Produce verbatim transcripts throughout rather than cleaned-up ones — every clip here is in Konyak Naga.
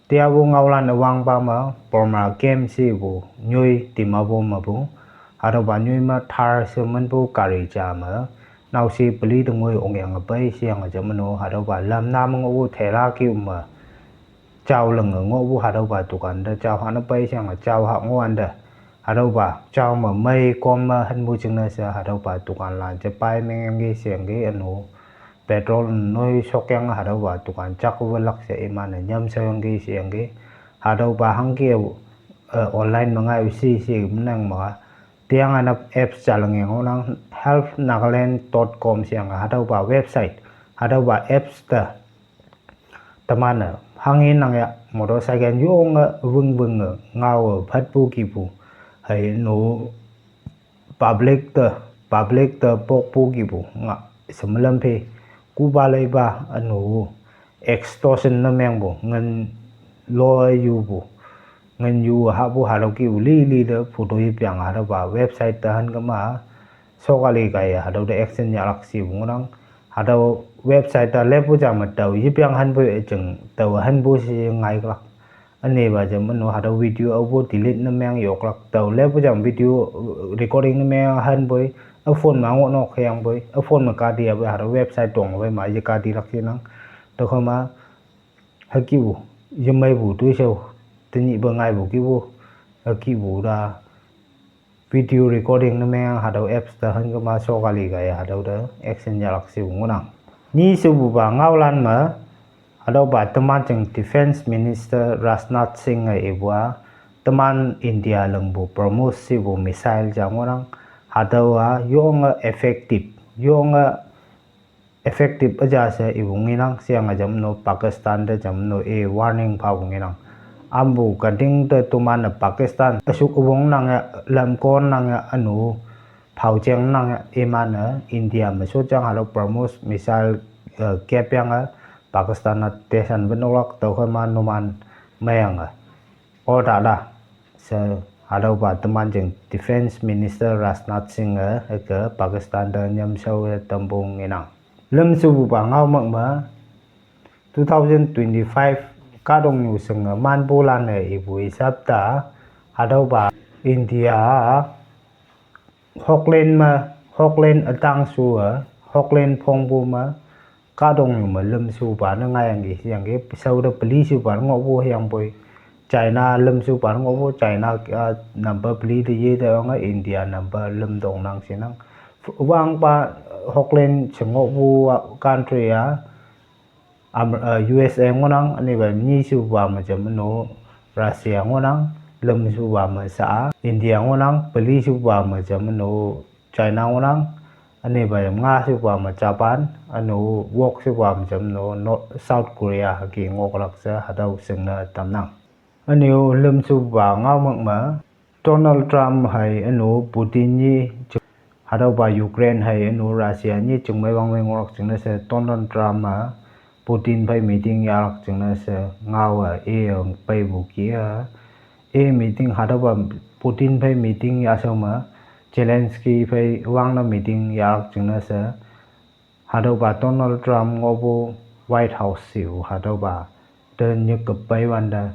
Tiapu ngaolan üwangpa me Burma Camp shepu nyoi Dimapur mepu, hatüopa nyoi me Thar she minpu gari ja me naoshe peli tengoi ongyange pei sheyange jam no, hatüopa lamna me ngohpu thela kih me jao linge ngohpu hatüopa dukan te jao hane pei sheyange jao ha ngohwante, hatüopa jao me mei kom me hanpu jingne she hatüopa dukanlan je pai mengyangki sheyangki ünu. Petrol noi shokyange hatüopa dukan jak welak she iman-e nyamshaoyangki sheyangki. Hatüopa hangke, eh, online me ngai-u shi she menang ma. Tiang anap apps ja lingyang ngohnang, help nagaland dot com sheyange hatüopa website, hatüopa apps te teman-e hanghe nang ya motorcycle yonge wüng wünge ngaowe phatpu kihpu, hei no public te, public te pokpu kihpu nga, shemelam phe, kupa leipa ünu extortion ne mengpu, ngin lo yupu, ngin yu hahpu hatüo kihpu lili te photo yepyange hatüopa website te hankema, sokali kaiye hatüo te action yahlak shepu ngohnang. Hatüo website te leppu ja me tao yepyang hanpu üjing tao hanpu she ngaiklak. Ünepa jam ünu hatüo video aopu delete ne meng yoklak, tao leppu jam video, uh, recording ne meng hanpoi, a phone me ngoh nok hüyangpoi, a phone me kati yapoi hatüo website tong pei ma ye katilak yenang. Tüokhama hükihpu, yemeipu toishao, tenyihpe ngaipu kihpu, hükihpu ta video recording ne meng hatüo apps te hankema sokali kaiye hatüo te action yahlak shepu ngohnang. Nyi shepupa ngaolan me, hatüopa teman jing Defense Minister Rajnath Singh-e ipu-a, teman India lingpu BrahMos shepu missile ja ngohnang, hatüowa yonge effective, yonge effective üja she ipu ngenang sheyange jam no Pakistan te jam no i warning phapu ngenang. Ampu kating te toman-e Pakistan üshuk üwong nang ya, lamkon nang ya ünu, phao jeng nang ya iman-e India me shotjang hatüo BrahMos missile, eh, kepyange Pakistan-a teshan wün oklak tüokhama numan meyange order la she hatüopa teman jing Defense Minister Rajnath Singh-e hüke Pakistan te nyamshaoye tampu ngenang. Lümshepupa ngaomak me, two thousand twenty-five kahtoknyu shinge manpulan-e ipu isap ta, hatüopa India hoklan me, hoklan ütang shu-e, hoklan phongpu me, kahtoknyu me lümshepupa ne ngaiyangki sheyangki, shao te peli shepupa ngohpu hüyangpoi, China lümshepupa ngohpu, China, ah, number peli te yetayange India number lüm tongnang shinang. Wangpa hoklan she ngohpu, ah, country-a, Am-, eh, U S A ngohnang, ünepa nyi shepupa me jam no Russia ngohnang, lüm shepupa me sha-a India ngohnang, peli shepupa me jam no China ngohnang, ünepa yam nga shepupa me Japan, üne-o wok shepupa me jam no South Korea hüke ngohlak she hatüo shingne tamnang. Üne-o lümshepupa ngaomak me, Donald Trump hei üne-o Putin nyi, hatüopa Ukraine hei üne-o Russia nyi chingmei wangmei ngohlak jingne she Donald Trump-a Putin phei meeting yahlak jingne she ngaowe i peipu kih-a. I meeting hatüopa Putin phei meeting yahshao me Zelensky phei wangne meeting yahlak jingne she hatüopa Donald Trump ngohpu White House she-o hatüopa te nyike peiwante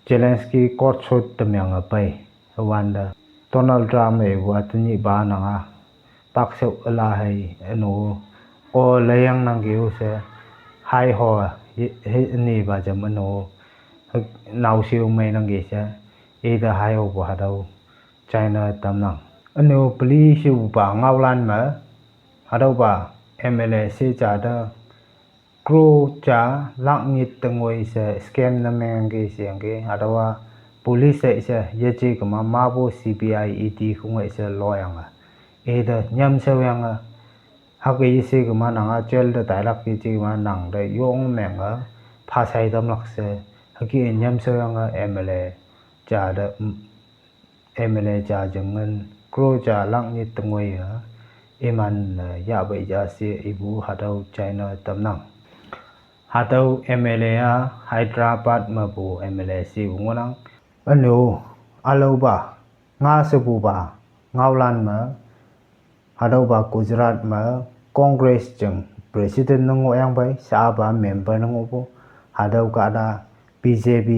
Zelensky coat suit temyange pei wante Donald Trump-e ipu-a tenyihpa nanga pakshao üla hei üne-o, o leyang nangki-o she, haiho, hei ünepa jam üne-o, naosheo mei nangki she, ite haihopu hatüo china tamnang. Üne-o peli shepupa ngaolan me, hatüopa M L A she ja te crore ja lak nyit tengoi she scam ne mengyangki sheyangki, hatüowa police-e she yeje kema mapu C B I E D khongei she loyange, ite nyamshaoyange, hüke yeshe kema nanga jail te tailak yeje kema nang te yong menge phashai tamlak she, hüke nyamshaoyange M L A ja te, M L A ja jing ngin crore ja lak nyit tengoi-e, iman-e yahpei ja she ipu hatüo china tamnang. Hatüo M L A-a Hyderabad mepu M L A shepu ngohnang. Üne-o, ülaopa, nga shepupa ngaolan me, hatüopa Gujarat me Congress jing president ne ngohyangpei, shapa member ne ngohpu, hatüo kahta B J P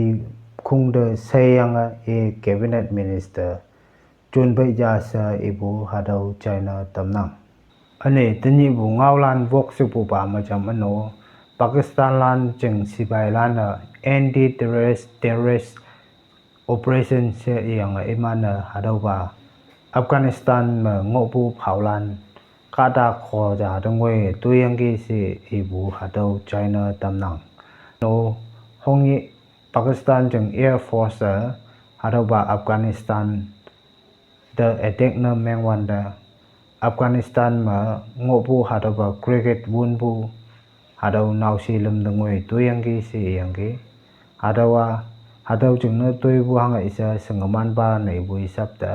khungte sheyange i cabinet minister junpei ja she ipu hatüo china tamnang. Üne tenyihpu ngaolan wok shepupa me jam üno, Pakistanlan jing sipailan-e anti-terrorist, terrorist operation she iyange iman-e hatüopa Afghanistan me ngohpu phaolan kahta kho ja hatüo ngoi toiyangki she ipu hatüo china tamnang. No, hongye Pakistan jing Air Force-e hatüopa Afghanistan te attack ne mengwante, Afghanistan me ngohpu hatüopa cricket wünpu hatüo naoshe lüm te ngoi toiyangki she iyangki. Hatüowa, hatüo jingne toipu hanghe she shengemanpa ne ipu hisap te,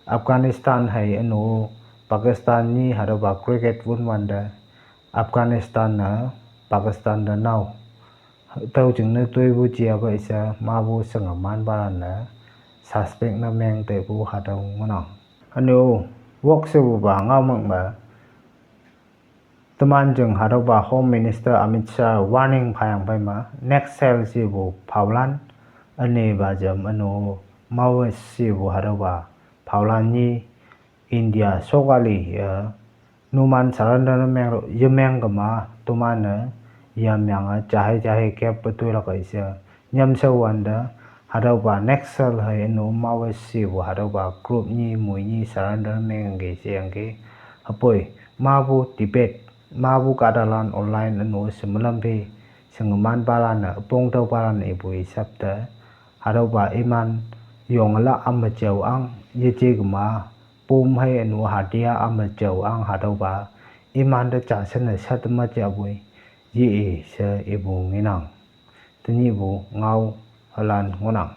Afghanistan hei üno Pakistan nyi hatüopa cricket wünwante, Afghanistan-e Pakistan te nao tüo jingne toipu jiape she mapu shengemanpalan-e suspect ne meng teipu hatüo ngohnang. Üne-o, wok shepupa ngaomük me teman jing hatüopa Home Minister Amit Shah warning phayang pei me, Naxal shepu phaolan, ünepa jam üno, Maoist shepu hatüopa phaolan nyi India sokali-e numan surrender ne meng yemeng kema toman-e yamyange jahei jahei keppe toilak-e she nyamshao wante, hatüopa Naxal hei üno Maoist shepu hatüopa group nyi moi nyi surrender ne mengki sheyangki. Hüpoi, mapu debate, mapu kahtalan online üno shemelam phe shengemanpalan-e, üpong tüopalan-e ipu hisap te, hatüopa iman yonglak ame jao ang, yeje kema, pom hei üno hadia ame jao ang hatüopa, imante ja shenne shat me japoi, ye-i she ipu ngenang. Tenyihpu ngao hülan ngohnang.